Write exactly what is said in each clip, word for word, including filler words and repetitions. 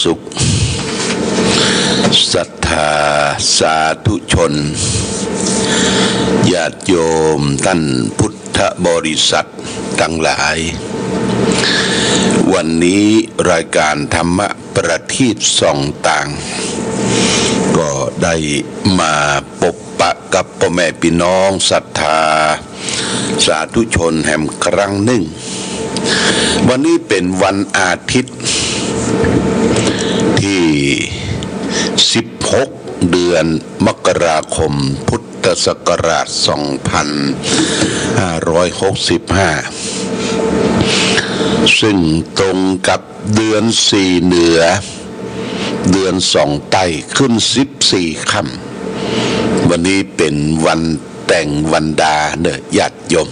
สุข ศรัทธาสาธุชน ญาติโยมต้านพุทธบริษัทตังหลาย วันนี้รายก๋านธรรมะประทีปส่องตาง ก็ได้มาปบปะกับป้อแม่ปี้น้องศรัทธาสาธุชนแหมครั้งนึ่ง วันนี้เป๋นวันอาทิตย์ตี้สิบหก เดือนมกราคม พุทธศักราชสองพันห้าร้อยหกสิบห้า ซึ่งตรงกับเดือนสี่เหนือ เดือนสองใต้ ขึ้นสิบสี่ค่ำ วันนี้เป๋นวันแต่งวันดาเน่อญาติโยม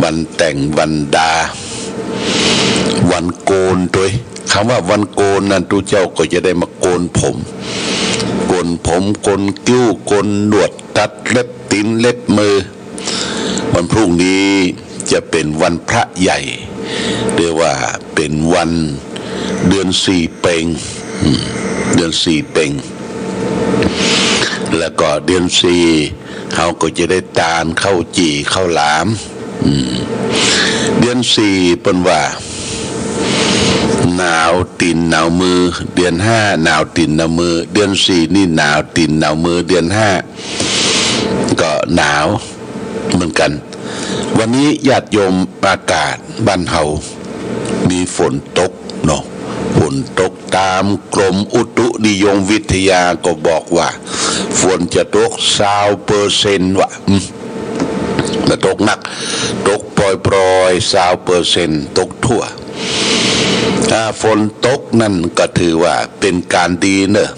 วันแต่งวันดา วันโกนตวย กำว่าวันโกนนั้นตุ๊เจ้าก็จะได้มาโกนผม โกนผม โกนคิ้ว โกนหนวด ตัดเล็บตี๋นเล็บมือ วันพรุ่งนี้จะเป๋นวันพระใหญ่ เรียกว่าเป๋นวันเดือนสี่เป็ง อืม เดือนสี่เป็ง แล้วก็เดือนสี่ เฮาก็จะได้ตานข้าวจี่ข้าวหลาม อืม เดือนสี่เปิ้นว่า หนาวตี๋นหนาวมือ เดือนห้าหนาวตี๋นหนาวมือ เดือนสี่นี่หนาวตี๋นหนาวมือ เดือนห้าก็หนาวเหมือนกั๋น วันนี้ญาติโยม อากาศบ้านเฮามีฝนตกเนาะ ฝนตก ต๋ามกรมอุตุนิยมวิทยาก็บอกว่า ฝนจะตกซาวเปอร์เซ็นต์ ว่า อืม บ่ตกนัก ตกปรอยๆ ซาวเปอร์เซ็นต์ ตกทั่ว ถ้าฝนตกนั้นก็ถือว่าเป๋นก๋านดีเน่อ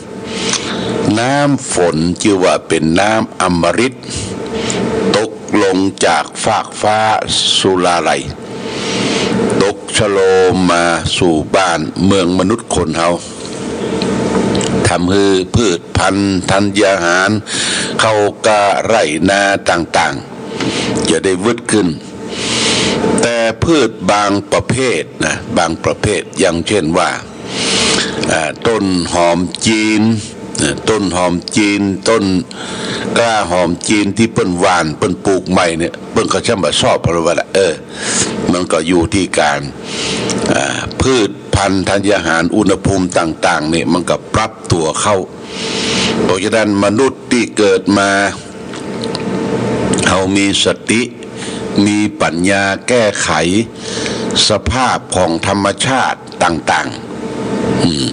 น้ำฝนจื้อว่าเป๋นน้ำอมฤต ตกลงจากฟากฟ้าสุราลัย ตกชะโลมมาสู่บ้านเมืองมนุษย์คนเฮา ทำหื้อพืชพันธุ์ธัญญาหาร ข้าวกล้าไร่นาต่างๆ จะได้วืดขึ้น แต่พืชบางประเภทนะ บางประเภท อย่างเช่นว่า อ่า ต้นหอมจีน เอ่อ ต้นหอมจีน ต้นกล้าหอมจีนตี้เปิ้นหว่าน เปิ้นปลูกใหม่เนี่ย เปิ้นก็ช่างบ่ชอบ เพราะว่า เออ มันก็อยู่ตี้ก๋าน อ่า พืชพันธุ์ธัญญาหาร อุณหภูมิต่างๆ เนี่ย มันก็ปรับตั๋วเข้า เพราะฉะนั้นมนุษย์ตี้เกิดมา เฮามีสติ มีปัญญาแก้ไขสภาพของธรรมชาติต่างๆ อืม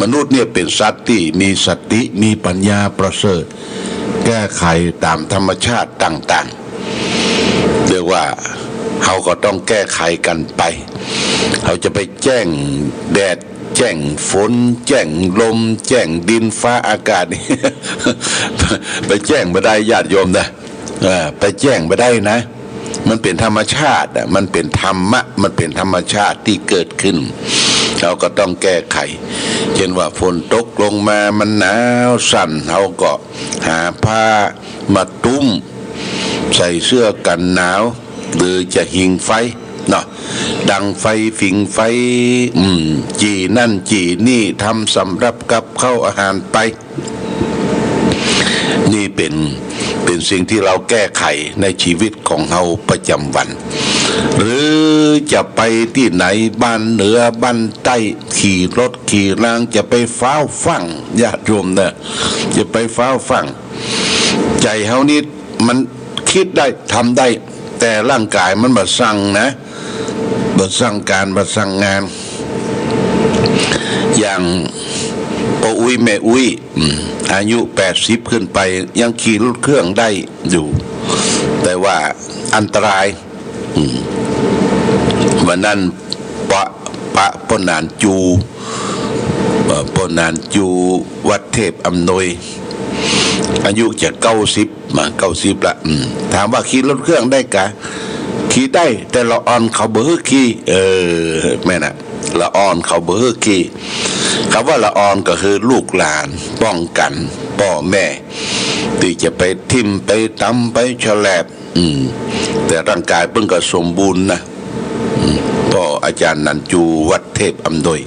มนุษย์เนี่ยเป๋นสัตว์ตี้มีสติ มีปัญญาประเสริฐ แก้ไขต๋ามธรรมชาติต่างๆ เรียกว่าเฮาก็ต้องแก้ไขกั๋นไป เฮาจะไปแจ้งแดด แจ้งฝน แจ้งลม แจ้งดินฟ้าอากาศ ไปแจ้งบ่ได้ญาติโยมนะ เออ ไปแจ้งบ่ได้นะ มันเป๋นธรรมชาติอะ มันเป๋นธรรมะ มันเป๋นธรรมชาติตี้เกิดขึ้น เฮาก็ต้องแก้ไข เช่นว่าฝนตกลงมามันหนาวสั่น เฮาก็หาผ้ามาตุ้ม ใส่เสื้อกั๋นหนาว หรือจะหิ่งไฟเนาะ ดังไฟ ผิงไฟ อืม จี่นั่นจี่นี่ ทำสำหรับกับข้าวอาหารไป นี่เป๋น เป๋นสิ่งตี้เฮาแก้ไขในชีวิตของเฮาประจ๋ำวัน หรือจะไปตี้ไหน บ้านเหนือ บ้านใต้ ขี่รถขี่ราง จะไปฟ้าวฟั่ง ญาติโยมนะ จะไปฟ้าวฟั่ง ใจ๋เฮานี่มันกึ๊ดได้ ทำได้ แต่ร่างก๋ายมันบ่สั่งนะ บ่สั่งก๋าน บ่สั่งงาน อย่างป้ออุ๊ยแม่อุ๊ย อืม อายุแปดสิบขึ้นไป ยังขี่รถเครื่องได้อยู่ แต่ว่าอันตราย อืม วันนั้นปะ ปะป้อหนานจู เอ่อ ป้อหนานจู วัดเทพอำนวย อายุจะเก้าสิบ มาเก้าสิบละ อืม ถามว่าขี่รถเครื่องได้กา ขี่ได้ แต่ละอ่อนเขาบ่หื้อขี่ เออ แม่นนะ ละอ่อนเขาบ่หื้อขี่ กำว่าละอ่อนก็คือลูกหลานป้องกั๋น ป้อแม่ ตี้จะไปทิ่มไปตำไปแฉลบ อืม แต่ร่างก๋ายเปิ้นก็สมบูรณ์นะ อืม ป้ออาจ๋ารย์หนันจูวัดเทพอำนวย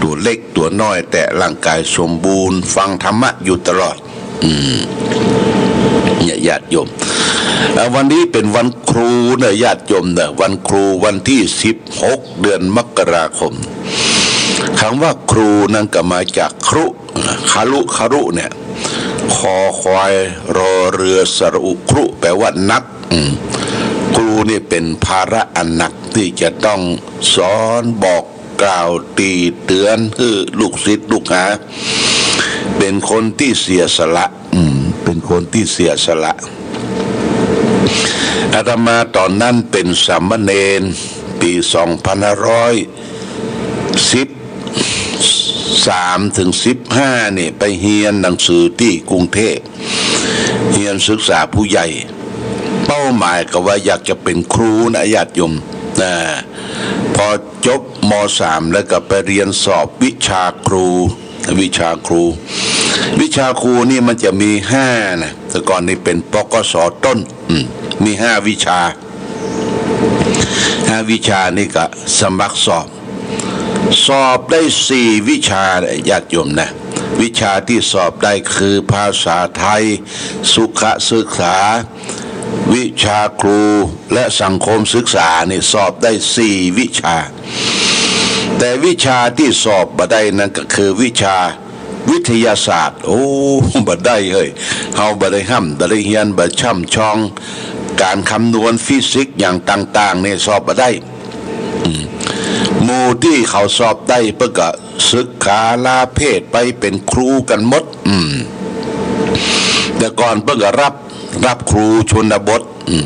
ตั๋วเล็กตั๋วน้อย แต่ร่างก๋ายสมบูรณ์ ฟังธรรมะอยู่ตลอด อืม เนี่ยญาติโยม อ่า วันนี้เป๋นวันครูเน่อญาติโยมเน่อ วันครูวันตี้สิบหก เดือนมกราคม กำว่าครูนั้นก็มาจากครุ คารุ คารุเนี่ย คอควาย รอเรือ สระอุ ครุ แปลว่านัก อืม ครูนี่เป๋นภาระอันหนักตี้จะต้องสอนบอกกล่าว ตี๋เตื๋อนหื้อลูกศิษย์ลูกหา เป๋นคนตี้เสียสละ อืม เป๋นคนตี้เสียสละ อาตมาต๋อนนั้นเป๋นสามเณร ปี๋สองพันห้าร้อยสิบสาม เถิงสิบห้า นี่ไปเฮียนหนังสือตี้กรุงเทพฯ เฮียนศึกษาผู้ใหญ่ เป้าหมายก็ว่าอยากจะเป๋นครูนะญาติโยม นะ พอจบ ม.สาม แล้วก็ไปเฮียนสอบวิชาครู วิชาครู วิชาครูนี่มันจะมีห้านะ แต่ก่อนนี่เป๋น ปกส ต้น อืม มีห้าวิชา ห้าวิชานี่ก็สมัครสอบ สอบได้สี่วิชาญาติโยมนะ วิชาตี้สอบได้คือภาษาไทย สุขศึกษา วิชาครู และสังคมศึกษานี่สอบได้สี่วิชา แต่วิชาตี้สอบบ่ได้นั้นก็คือวิชาวิทยาศาสตร์ โอ้ บ่ได้เฮ้ย เฮาบ่ได้ฮ่ำ บ่ได้เฮียน บ่ช่ำชอง ก๋านคำนวณ ฟิสิกส์ อย่างต่างๆ นี่สอบบ่ได้ อืม หมู่ตี้เขาสอบได้เปิ้นก็สึกขาลาเพศไปเป๋นครูกั๋นหมด อืม แต่ก่อนเปิ้นก็รับ รับครูชนบท อืม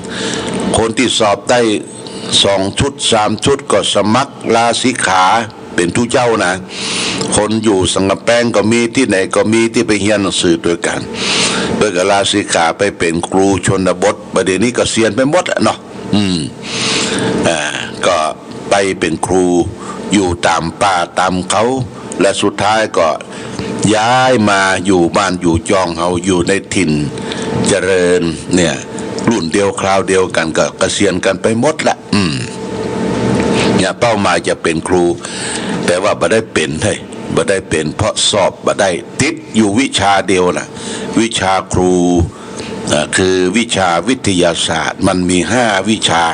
คนตี้สอบได้สองชุดสามชุดก็สมัครลาสิกขาเป๋นตุ๊เจ้านะ คนอยู่สังกำแปงก็มี ตี้ไหนก็มี ตี้ไปเฮียนหนังสือตวยกั๋น เปิ้นก็ลาสิกขาไปเป๋นครูชนบท บ่าเดี่ยวนี้เกษียณไปหมดอะเนาะ อืม อ่า ก็ไปเป๋นครูอยู่ต๋ามป่าต๋ามเขา และสุดท้ายก็ย้ายมาอยู่บ้านอยู่จองเฮา อยู่ในถิ่นเจริญเนี่ย รุ่นเดียวคราวเดียวกั๋นก็เกษียณกั๋นไปหมดละ อืม เนี่ยเป้าหมายจะเป๋นครู แต่ว่าบ่ได้เป๋น เฮ้ย บ่ได้เป๋น เพราะสอบบ่ได้ ติดอยู่วิชาเดียวน่ะ วิชาครู อ่า คือวิชาวิทยาศาสตร์ มันมีห้าวิชา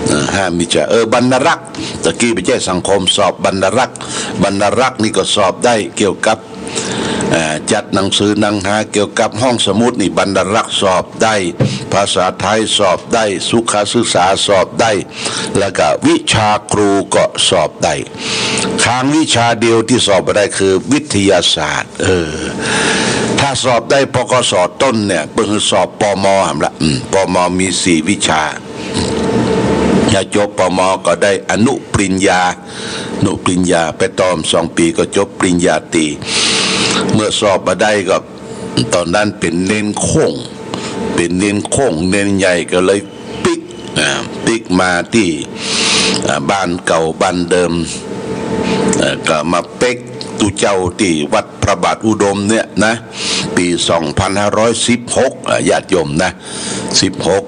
อ่า ห้าวิชา เออ บรรณารักษ์ ตะกี้บ่ใจ้สังคม สอบบรรณารักษ์ บรรณารักษ์นี่ก็สอบได้เกี่ยวกับ อ่า จัดหนังสือหนังหาเกี่ยวกับห้องสมุดนี่ บรรณารักษ์สอบได้ ภาษาไทยสอบได้ สุขศึกษาสอบได้ แล้วก็วิชาครูก็สอบได้ ค้างวิชาเดียวตี้สอบบ่ได้คือวิทยาศาสตร์ เออ ถ้าสอบได้ ปกส ต้นเนี่ย เปิ้นสอบ ปม หำละ อืม ปม มีสี่วิชา ถ้าจบ ปม ก็ได้อนุปริญญา อนุปริญญา ไปต่อสองปี๋ก็จบปริญญาตรี เมื่อสอบบ่ได้ก็ ต๋อนนั้นเป๋นเณรโค่ง เป๋นเณรโค่ง เณรใหญ่ก็เลยปิ๊ก อ่า ปิ๊กมาตี้ อ่า บ้านเก่าบ้านเดิม เอ่อ ก็มาเป๊กตุ๊เจ้าตี้วัดพระบาทอุดมเนี่ยนะ ปี๋สองพันห้าร้อยสิบหก อ่ะ ญาติโยมนะ สิบหก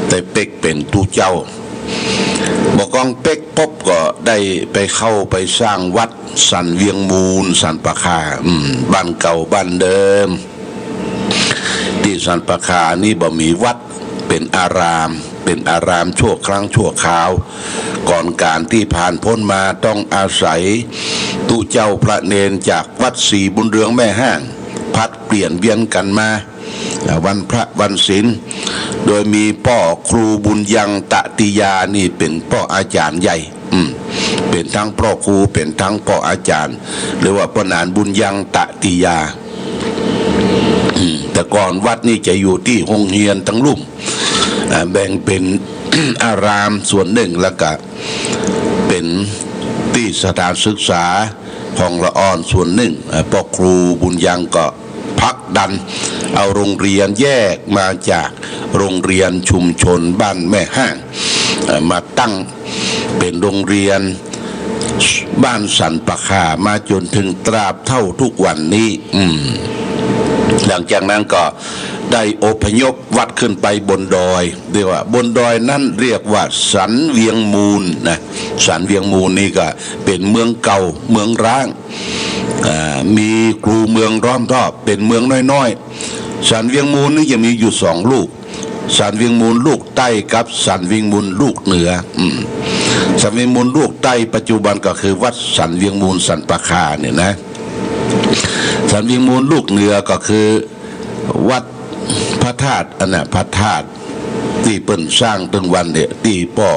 ได้เป๊กเป๋นตุ๊เจ้า บ่ากองเป๊กปุ๊บก็ได้ไปเข้าไปสร้างวัดสันเวียงมูล สันป่าข่า อืม บ้านเก่าบ้านเดิม ตี้สันป่าข่านี่บ่มีวัด เป๋นอาราม เป๋นอารามชั่วครั้งชั่วคราว ก่อนก๋านตี้ผ่านป๊นมาต้องอาศัยตุ๊เจ้าพระเณรจากวัดศรีบุญเรืองแม่ฮ่าง ผลัดเปลี่ยนเวียนกั๋นมา อ่า วันพระวันศีล โดยมีป้อครูบุญยังตติยานี่เป๋นป้ออาจ๋ารย์ใหญ่ อืม เป๋นตึงป้อครู เป๋นตึงป้ออาจ๋ารย์ เรียกว่าป้อหนานบุญยังตติยา อืม แต่ก่อนวัดนี่จะอยู่ตี้โฮงเฮียนตึงลุ่ม อ่า แบ่งเป๋น อารามส่วนนึ่ง แล้วก็เป๋นตี้สถานศึกษา ของละอ่อนส่วนนึ่ง เอ่อ ป้อครูบุญยังก็ผลักดันเอาโฮงเฮียนแยกมาจากโฮงเฮียนชุมชนบ้านแม่ฮ่าง เอ่อ มาตั้งเป๋นโฮงเฮียนบ้านสันป่าข่ามาจ๋นเถิงตราบเต้าทุกวันนี้ อืม หลังจากนั้นก็ได้อพยพวัดขึ้นไปบนดอย เรียกว่าบนดอยนั้นเรียกว่าสันเวียงมูลนะ สันเวียงมูลนี่ก็เป๋นเมืองเก่า เมืองร้าง อ่า มีคูเมืองล้อมรอบ เป๋นเมืองน้อยๆ สันเวียงมูลนี่จะมีอยู่สองลูก สันเวียงมูลลูกใต้กับสันเวียงมูลลูกเหนือ อืม สันเวียงมูลลูกใต้ปัจจุบันก็คือวัดสันเวียงมูลสันป่าข่าเนี่ยนะ สันเวียงมูลลูกเหนือก็คือวัดพระธาตุ อันน่ะ พระธาตุตี้เปิ้นสร้างตึงวันเนี่ย ตี้ป้อ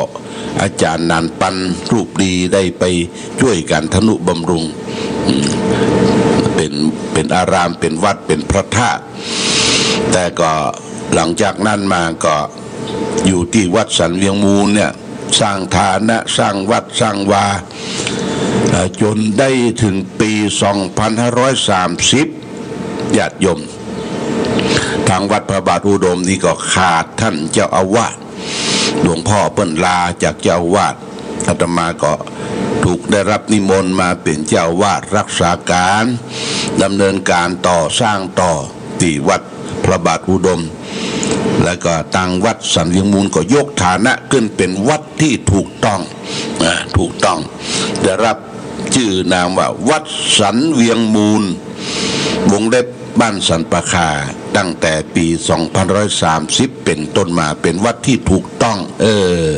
อาจ๋ารย์หนานปันรูปดีได้ไปจ้วยกั๋นทนุบำรุง อืม เป๋น เป๋นอาราม เป๋นวัด เป๋นพระธาตุ แต่ก็หลังจากนั้นมาก็อยู่ตี้วัดสันเวียงมูลเนี่ย สร้างฐานะ สร้างวัด สร้างวา เอ่อ จ๋นได้เถิงปี๋สองปันห้าร้อยสามสิบ ญาติโยม ตางวัดพระบาทอุดมนี่ก็ขาดต้านเจ้าอาวาส หลวงป้อเปิ้นลาจากเจ้าอาวาส อาตมาก็ถูกได้รับนิมนต์มาเป๋นเจ้าอาวาสรักษาก๋าน ดำเนินก๋านต่อ สร้างต่อตี้วัดพระบาทอุดม แล้วก็ตางวัดสันเวียงมูลก็ยกฐานะขึ้นเป๋นวัดตี้ถูกต้อง อ่า ถูกต้อง ได้รับจื้อนามว่าวัดสันเวียงมูล วงเล็บ บ้านสันป่าข่า ตั้งแต่ปี๋สองปันห้าร้อยสามสิบเป๋นต้นมา เป๋นวัดตี้ถูกต้อง เออ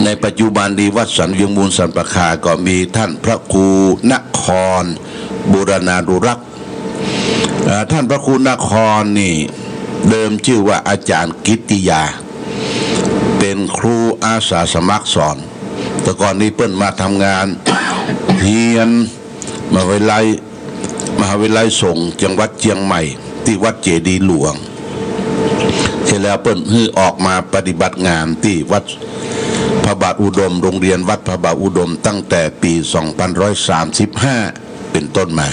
ในปัจจุบันนี้วัดสันเวียงมูลสันป่าข่าก็มีต้านพระครูนครบูรณานุรักษ์ เอ่อ ต้านพระครูนครนี่เดิมจื้อว่าอาจ๋ารย์กิตติยา เป๋นครูอาสาสมัครสอน แต่ก่อนนี้เปิ้นมาทำงาน เฮียน มหาวิทยาลัย มหาวิทยาลัยสงฆ์จังหวัดเจียงใหม่ ตี้วัดเจดีย์หลวง เสร็จแล้วเปิ้นหื้อออกมาปฏิบัติงานตี้วัดพระบาทอุดม โรงเรียนวัดพระบาทอุดม ตั้งแต่ปี๋สองปันห้าร้อยสามสิบห้าเป๋นต้นมา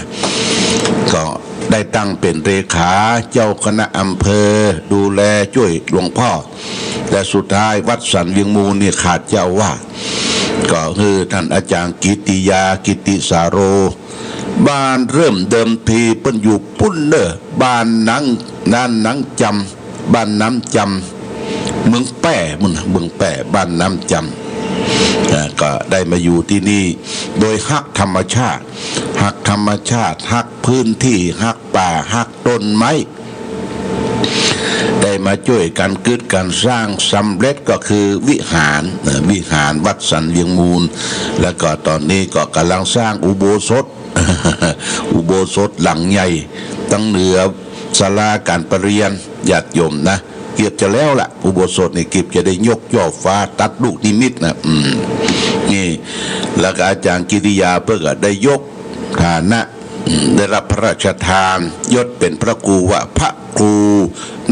ก็ได้ตั้งเป๋นเลขาเจ้าคณะอำเภอ ดูแลจ้วยหลวงป้อ และสุดท้ายวัดสันเวียงมูลนี่ขาดเจ้าอาวาส ก็หื้อต้านอาจ๋ารย์กิตติยา กิตติสาโร บ้านเริ่มเดิมทีเปิ้นอยู่ปู๊นเน่อ บ้านหนอง บ้านหนองจำ บ้านน้ำจำ เมืองแป้ ปู๊นน่ะ เมืองแป้ บ้านน้ำจำ อ่า ก็ได้มาอยู่ตี้นี่ โดยฮักธรรมชาติ ฮักธรรมชาติ ฮักพื้นตี้ ฮักป่า ฮักต้นไม้ ได้มาจ้วยกั๋นกึ๊ดกั๋นสร้าง สำเร็จก็คือวิหาร เอ่อ วิหารวัดสันเวียงมูล แล้วก็ต๋อนนี้ก็ก่ำลังสร้างอุโบสถ อุโบสถหลังใหญ่ ตังเหนือศาลาก๋านประเรียน ญาติโยมนะ เกือบจะแล้วละ อุโบสถนี่เกือบจะได้ยกจ่อฟ้าตัดลูกนิมิตนะ อืม นี่ แล้วก็อาจ๋ารย์กิตติยาเปิ้นก็ได้ยกฐานะ อืม ได้รับพระราชทานยศเป๋นพระครูว่าพระครู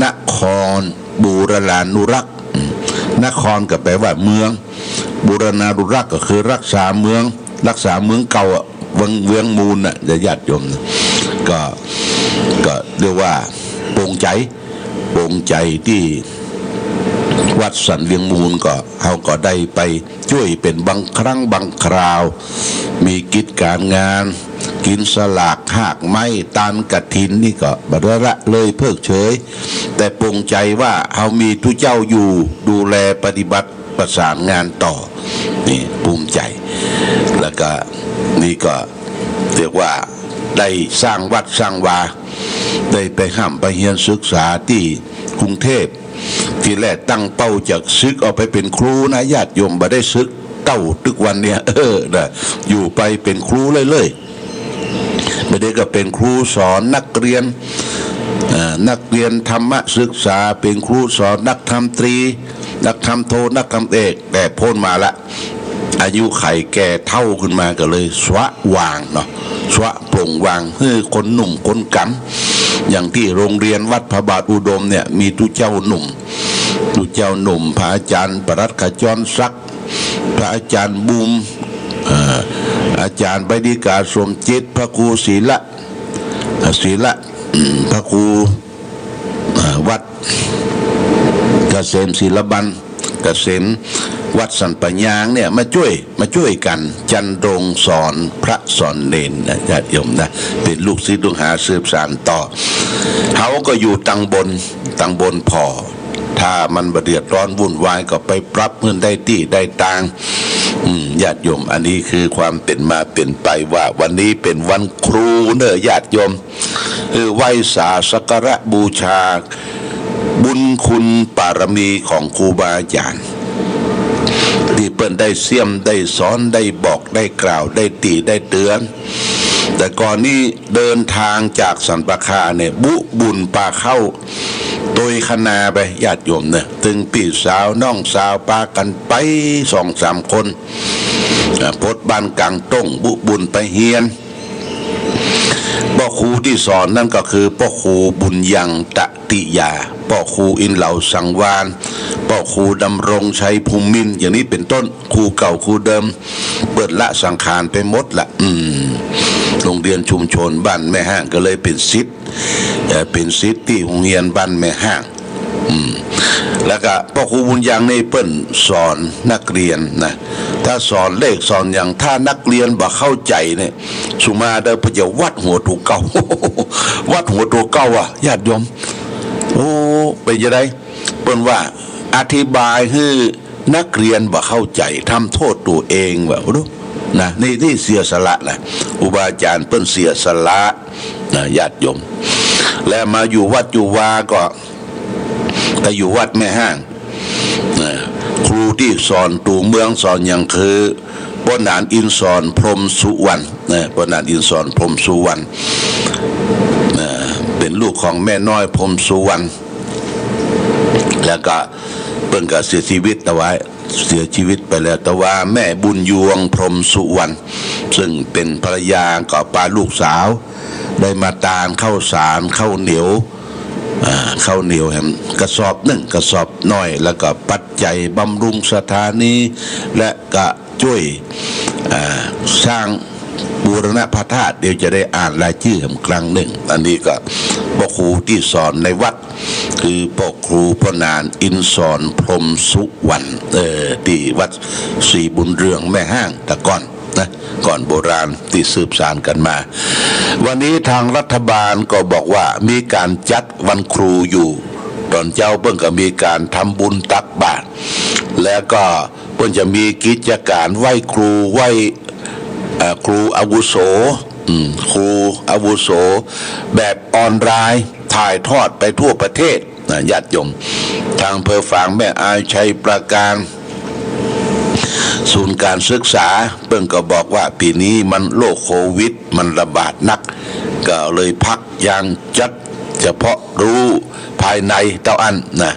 นครบูรณานุรักษ์ อืม นครก็แปลว่าเมือง บูรณานุรักษ์ก็คือรักษาเมือง รักษาเมืองเก่าอะ เวียง เวียงมูลน่ะ ญาติโยมนะ ก็ ก็เรียกว่าปลงใจ๋ ปลงใจ๋ตี้วัดสันเวียงมูล ก็ เฮาก็ได้ไปจ้วยเป๋นบางครั้งบางคราว มีกิจก๋านงาน กิ๋นสลากฮากไม้ ตานกฐินนี่ก็บ่ได้ละเลยเพิกเฉย แต่ปลงใจ๋ว่าเฮามีตุ๊เจ้าอยู่ดูแลปฏิบัติ ประสานงานต่อ นี่ภูมิใจ๋ แล้วก็นี่ก็เรียกว่าได้สร้างวัดสร้างวา ได้ไปฮ่ำไปเฮียนศึกษาตี้กรุงเทพฯ ทีแรกตั้งเป้าจะสึกออกไปเป๋นครูนะ ญาติโยม บ่ได้สึกเต้าตึกวันเนี่ย เออ นะ อยู่ไปเป๋นครูเรื่อยๆ บ่าเดี่ยวก็เป๋นครูสอนนักเรียน เอ่อ นักเรียนธรรมศึกษา เป๋นครูสอนนักธรรมตรี นักธรรมโท นักธรรมเอก แต่ป๊นมาละ อายุขัยแก่เฒ่าขึ้นมาก็เลยสละวางเนาะ สละปลงวาง หื้อคนหนุ่มคนก๋ำ อย่างตี้โรงเรียนวัดพระบาทอุดมเนี่ย มีตุ๊เจ้าหนุ่ม ตุ๊เจ้าหนุ่ม พระอาจ๋ารย์ปลัดขจรศักดิ์ พระอาจ๋ารย์บุม เอ่อ อาจ๋ารย์ใบดิกาสมจิต พระครูศิละ เอ่อ ศิละ อืม พระครู เอ่อ วัดเกษมศิลบัน เกษม วัดสันป่ายางเนี่ยมาจ้วย มาจ้วยกั๋น จันทร์รงสอนพระสอนเณรนะ ญาติโยมนะ เป๋นลูกศิษย์ลูกหาสืบสานต่อ เฮาก็อยู่ตังบน ตังบนผ่อ ถ้ามันบ่เดือดร้อนวุ่นวายก็ไปปรับหื้อมันได้ตี้ได้ตาง อืม ญาติโยม อันนี้คือความเป๋นมาเป๋นไปว่าวันนี้เป๋นวันครูเน่อ ญาติโยม เออ ไหว้สาสักการะบูชาบุญคุณปารมีของครูบาอาจ๋ารย์ ตี้เปิ้นได้เสี้ยม ได้สอน ได้บอก ได้กล่าว ได้ติ ได้เตื๋อน แต่ก่อนนี้เดินตางจากสันป่าคาเนี่ย บุบุญปาเข้าตวยคะนาไป ญาติโยมเน่อ ตึงปี้สาวน้องสาวปากั๋นไปสองสามคน อ่า ปดบ้านก๋างต้ง บุบุญไปเฮียน ป้อครูตี้สอนนั้นก็คือป้อครูบุญยัง ตติยา ป้อครูอินเหลา สังวาล ป้อครูดำรงชัย ภูมินทร์ อย่างนี้เป๋นต้น ครูเก่าครูเดิม เปิ้นละสังขารไปหมดละ อืม โฮงเฮียนชุมชนบ้านแม่ฮ้างก็เลยเป๋นศิษย์ เอ่อ เป๋นศิษย์ตี้โฮงเฮียนบ้านแม่ฮ้าง อืม แล้วก็ป้อครูบุญยังนี่เปิ้นสอนนักเฮียนนะ ถ้าสอนเลขสอนหยัง ถ้านักเฮียนบ่เข้าใจ๋เนี่ย สุมาเด้อ เปิ้นจะวัดหัวตั๋วเก่า วัดหัวตั๋วเก่าอะ ญาติโยม โอ้ เป๋นจะได เปิ้นว่าอธิบายหื้อนักเฮียนบ่เข้าใจ๋ ทำโต้ษตั๋วเองว่า โอ้ นะ นี่ นี่เสียสละนะ ครูบาอาจ๋ารย์เปิ้นเสียสละนะ ญาติโยม และมาอยู่วัดอยู่วาก็ ไปอยู่วัดแม่ฮ้าง นะ ครูตี้สอนตั๋วเมืองสอนหยังคือป้อหนานอินสร พรหมสุวรรณ นะ ป้อหนานอินสร พรหมสุวรรณ นะ เป๋นลูกของแม่น้อย พรหมสุวรรณ แล้วก็เปิ้นก็เสียจีวิตเอาไว้ เสียจีวิตไปแล้ว แต่ว่าแม่บุญยวง พรหมสุวรรณ ซึ่งเป๋นภรรยาก็ปาลูกสาว ได้มาตานข้าวสาร ข้าวเหนียว อ่า ข้าวเหนียวแหมกระสอบนึ่ง กระสอบน้อย แล้วก็ปัจจัยบำรุงสถานี และก็จ้วย อ่า สร้างบูรณะพระธาตุ เดี๋ยวจะได้อ่านรายจื้อแหมครั้งนึ่ง อันนี้ก็ป้อครูตี้สอนในวัด คือป้อครูป้อหนานอินสร พรหมสุวรรณ เออ ตี้วัดศรีบุญเรืองแม่ฮ้างแต่ก่อน นะ ก่อนโบราณตี้สืบสานกั๋นมา วันนี้ตางรัฐบาลก็บอกว่ามีก๋านจัดวันครูอยู่ ต๋อนเจ๊าเปิ้นก็มีก๋านทำบุญตักบาตร แล้วก็เปิ้นจะมีกิจก๋านไหว้ครู ไหว้ เอ่อ ครูอาวุโส อืม ครูอาวุโส แบบออนไลน์ ถ่ายทอดไปทั่วประเทศ นะ ญาติโยม ตางอำเภอฝาง แม่อาย ชัยปราการ ศูนย์ก๋านศึกษา เปิ้นก็บอกว่าปี๋นี้มันโรคโควิดมันระบาดนัก ก็เลยพัก ยังจัดเฉพาะรู้ภายในเต้าอั้นนะ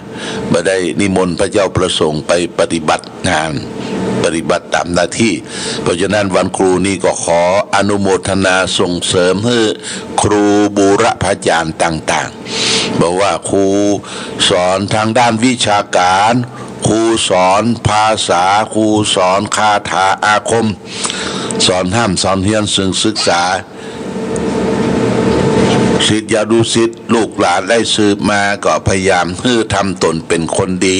บ่ได้นิมนต์พระเจ้าพระสงฆ์ไปปฏิบัติงาน ปฏิบัติต๋ามหน้าตี้ เพราะฉะนั้นวันครูนี้ก็ขออนุโมทนาส่งเสริมหื้อครูบูรพาจ๋ารย์ต่างๆ บ่ว่าครูสอนตางด้านวิชาก๋าน ครูสอนภาษา ครูสอนคาถาอาคม สอนฮ่ำสอนเฮียน ซึ่งศึกษา ศิษยานุศิษย์ลูกหลานได้สืบมาก็พยายามหื้อทำต๋นเป๋นคนดี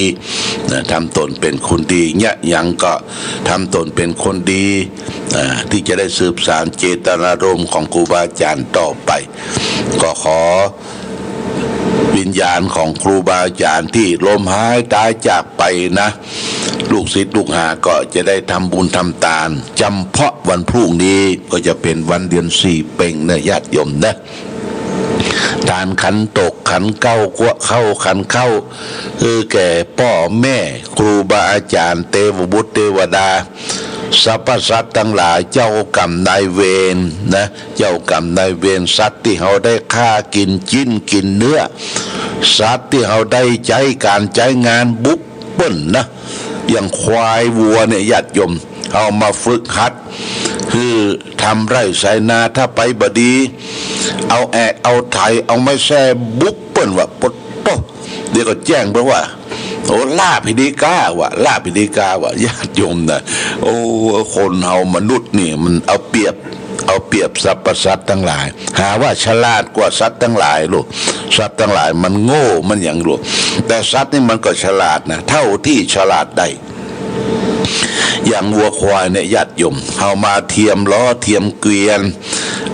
นะ ทำต๋นเป๋นคนดี เยียะหยังก็ทำต๋นเป๋นคนดี อ่า ตี้จะได้สืบสานเจตนารมณ์ของครูบาอาจ๋ารย์ต่อไป ก็ขอวิญญาณของครูบาอาจ๋ารย์ตี้ล้มหายต๋ายจากไปนะ ลูกศิษย์ลูกหาก็จะได้ทำบุญทำตาน จ๋ำเพาะวันพรุ่งนี้ก็จะเป๋นวันเดือนสี่เป็งนะ ญาติโยมนะ ตานขันตกขันเข้า กั๊วข้าวขันข้าว เออ แก่ป้อแม่ครูบาอาจ๋ารย์ เตวบุตรเตวดา สรรพสัตว์ตังหลาย เจ้ากรรมนายเวรนะ เจ้ากรรมนายเวร สัตว์ตี้เฮาได้ฆ่ากิ๋นจิ๊นกิ๋นเนื้อ สัตว์ตี้เฮาได้ใจ๊ก๋านใจ๊งานบุกเปิ้นนะ อย่างควายวัวเนี่ย ญาติโยม เอามาฝึกหัด หื้อทำไร่ไถนา ถ้าไปบ่ดี เอาแอกเอาไถ เอาไม้แส้บุกเปิ้นว่า ปะโต๊ะ เดี๋ยวก็แจ้งเปิ้นว่า โอ้ ล้าผิดีก้าว่ะ ล้าผิดีก้าว่ะ ญาติโยมนะ โอ้ คนเฮามนุษย์นี่มันเอาเปรียบ เอาเปรียบสรรพสัตว์ตังหลาย หาว่าฉลาดกว่าสัตว์ตังหลายลูก สัตว์ตังหลายมันโง่มันหยังลูก แต่สัตว์นี่มันก็ฉลาดนะ เต้าตี้ฉลาดได้ อย่างวัวควายเนี่ยญาติโยม เฮามาเทียมล้อเทียมเกวียน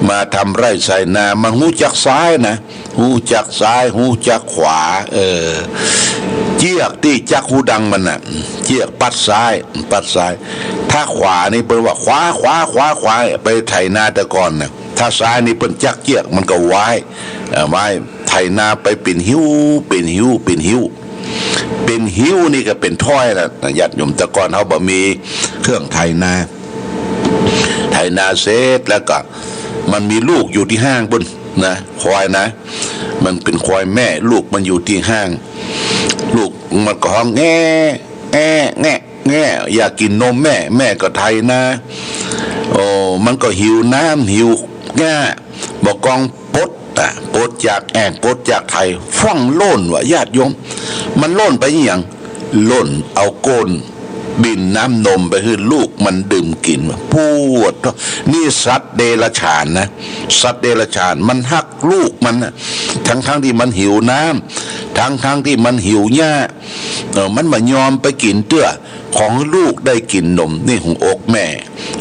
มาทำไร่ไถนา มันฮู้จักซ้ายนะ ฮู้จักซ้าย ฮู้จักขวา เออ เจื้อกตี้จักฮูดังมันน่ะ เจื้อกปัดซ้าย ปัดซ้าย ถ้าขวานี่เปิ้นว่าขวา ขวา ขวา ขวา ไปไถนาแต่ก่อนน่ะ ถ้าซ้ายนี่เปิ้นจักเจื้อกมันก็ว้าย เอ่อ ว้าย ไถนาไปเป๋นหิ้ว เป๋นหิ้ว เป๋นหิ้ว เป๋นหิ้วนี่ก็เป๋นถ้อยแล้วนะญาติโยม แต่ก่อนเฮาบ่มีเครื่องไถนา ไถนาเสร็จแล้วก็มันมีลูกอยู่ตี้ห้างปุ้นนะ ควายนะ มันเป๋นควายแม่ ลูกมันอยู่ตี้ห้าง ลูกมันก็ฮ้องแง่ แง่ แง่ แง่ อยากกิ๋นนมแม่ แม่ก็ไถนา โอ้ มันก็หิวน้ำ หิวหญ้า บ่ากองปด อ่ะ ปดจากแอ้ง ปดจากไถ ฟั่งโล่นว่ะญาติโยม มันโล่นไปอะหยัง โล่นเอาก้นบิ่นน้ำนมไปหื้อลูกมันดื่มกิ๋นว่ะ ปวดท้อง นี่สัตว์เดรัจฉานนะ สัตว์เดรัจฉาน มันฮักลูกมันน่ะ ทั้งๆ ตี้มันหิวน้ำ ทั้งๆ ตี้มันหิวหญ้า เออ มันบ่ยอมไปกิ๋นเตื้อ ขอหื้อลูกได้กิ๋นนม นี่หัวอกแม่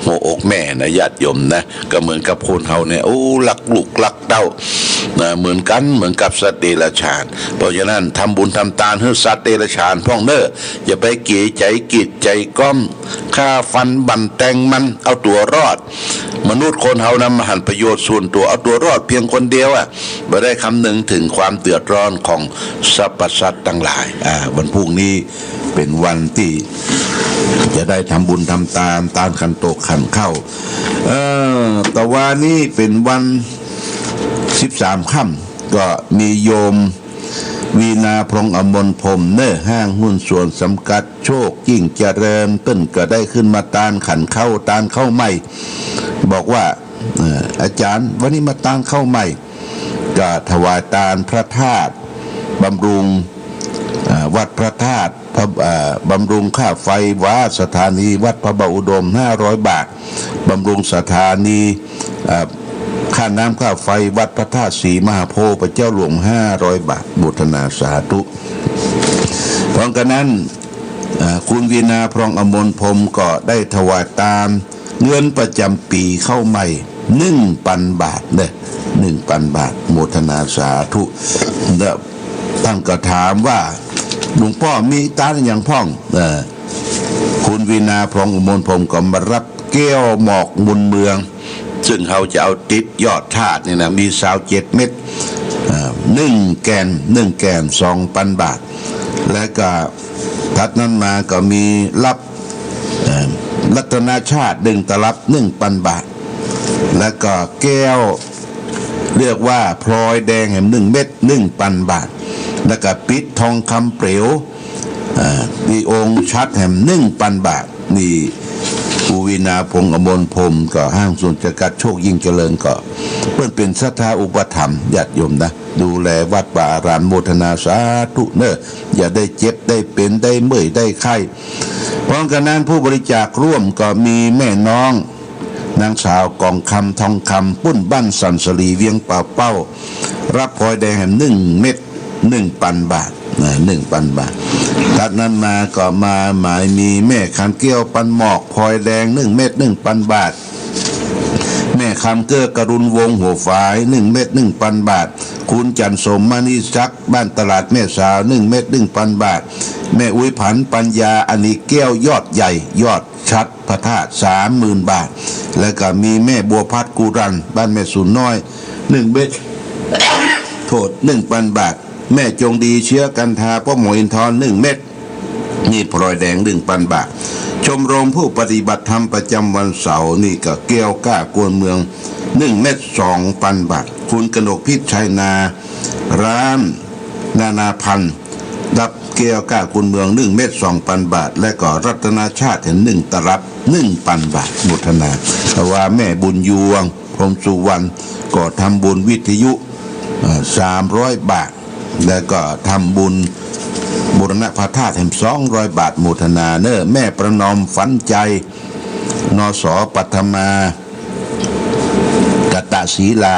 หัวอกแม่นะญาติโยมนะ ก็เหมือนกับคนเฮาเนี่ย โอ้ ฮักลูกฮักเต้านะ เหมือนกั๋น เหมือนกับสัตว์เดรัจฉาน เพราะฉะนั้นทำบุญทำตานหื้อสัตว์เดรัจฉานพ่องเน้อ อย่าไปเก๋ใจ๋กิดใจ๋ก๊อม ฆ่าฟันบั่นแตงมัน เอาตั๋วรอด มนุษย์คนเฮานะ มาหันประโยชน์ส่วนตั๋ว เอาตั๋วรอดเพียงคนเดียวอะ บ่ได้คำนึงเถิงความเดือดร้อนของสรรพสัตว์ตังหลาย อ่า วันพรุ่งนี้เป๋นวันตี้จะได้ทำบุญทำตาน ตานขันโตกขันข้าว เอ่อ ตะวานี้เป๋นวันสิบสามค่ำ ก็มีโยม วีณา พรหมอมรพรหมเน้อ ห้างหุ้นส่วนจำกัดโชคยิ่งเจริญ เปิ้นก็ได้ขึ้นมาตานขันข้าว ตานข้าวใหม่ บอกว่า เอ่อ อาจ๋ารย์ วันนี้มาตานข้าวใหม่ ก็ถวายตานพระธาตุบำรุง เอ่อ วัดพระธาตุ พระ เอ่อ บำรุงค่าไฟฟ้าสถานีวัดพระบาทอุดม ห้าร้อยบาท บำรุงสถานี เอ่อ ค่าน้ำค่าไฟวัดพระธาตุศรีมหาโพธิ์ พระเจ้าหลวง ห้าร้อยบาท โมทนาสาธุ พร้อมกั๋นนั้น เอ่อ คุณวีณา พรหมอมรพรหมก็ได้ถวายตานเงินประจ๋ำปี๋ข้าวใหม่ หนึ่งปันบาทเน้อ หนึ่งปันบาท โมทนาสาธุ แล้วต้านก็ถามว่า หลวงป้อมีตานอะหยังพ่อง เอ่อ คุณวีณา พรหมอมรพรหมก็มาฮับแก้วหมอกบุญเมือง ซึ่งเฮาจะเอาติดยอดธาตุนี่นะ มีซาวเจ็ดเม็ด เอ่อ หนึ่งแก่น หนึ่งแก่น สองปันบาท และก็ถัดนั้นมาก็มีฮับ เอ่อ รัตนชาติ หนึ่งตลับ หนึ่งปันบาท และก็แก้ว เรียกว่าพลอยแดงแหม หนึ่งเม็ด หนึ่งปันบาท และก็ปิ๊ดทองคำเปลว อ่า ตี้องค์ชัดแหม หนึ่งปันบาท นี่ คุณวีณา พรหมอมรพรหมก็ห้างส่วนจำกัดโชคยิ่งเจริญก็ เปิ้นเป๋นศรัทธาอุปถัมภ์ญาติโยมนะ ดูแลวัดวาอาราม โมทนาสาธุเน้อ อย่าได้เจ็บได้เป๋นได้เมื่อยได้ไข้ พร้อมกั๋นนั้นผู้บริจาคร่วมก็มีแม่น้อง นางสาวกองคำ ทองคำ ปุ้นบ้านสันสลี เวียงป่าเป้า ฮับพลอยแดงแหม หนึ่งเม็ด หนึ่งปันบาทนะ หนึ่งปันบาท ถัดนั้นมาก็มาหมายมีแม่คำแก้วปันหมอกพลอยแดง หนึ่งเม็ด หนึ่งปันบาท แม่คำเกื้อกรุณวงศ์หัวฝาย หนึ่งเม็ด หนึ่งปันบาท คุณจันทร์สมมณีศักดิ์ บ้านตลาดแม่สาว หนึ่งเม็ด หนึ่งปันบาท แม่อุ๊ยผันปัญญา อันนี้แก้วยอดใหญ่ ยอด ชัดพระธาตุ สามหมื่นบาท แล้วก็มีแม่บัวพัดกุรัน บ้านแม่สูนน้อย หนึ่งเม็ด โทษ หนึ่งปันบาท แม่จงดีเชื้อกันทา ป้อมหัวหินทอน หนึ่งเม็ด นี่พลอยแดง หนึ่งปันบาท ชมรมผู้ปฏิบัติธรรมประจ๋ำวันเสาร์นี่ก็แก้วก้ากวนเมือง หนึ่งเม็ด สองปันบาท คุณกนกพิษชัยนา ร้านนานาพันธ์ ฮับแก้วก้ากวนเมือง หนึ่งเม็ด สองปันบาท และก็รัตนชาติแหม หนึ่งตลับ หนึ่งปันบาท โมทนา แต่ว่าแม่บุญยวง พรหมสุวรรณ ก็ทำบุญวิทยุ เอ่อ สามร้อยบาท แล้วก็ทำบุญบูรณะพระธาตุแหม สองร้อยบาท โมทนาเน้อ แม่ประนอมฝันใจ นส.ปัทมา กตะศรีลา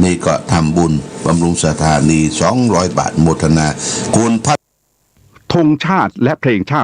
นี่ก็ทำบุญบำรุงสถานี สองร้อยบาท โมทนา คุณพัฒ ธงชาติและเพลงชาติ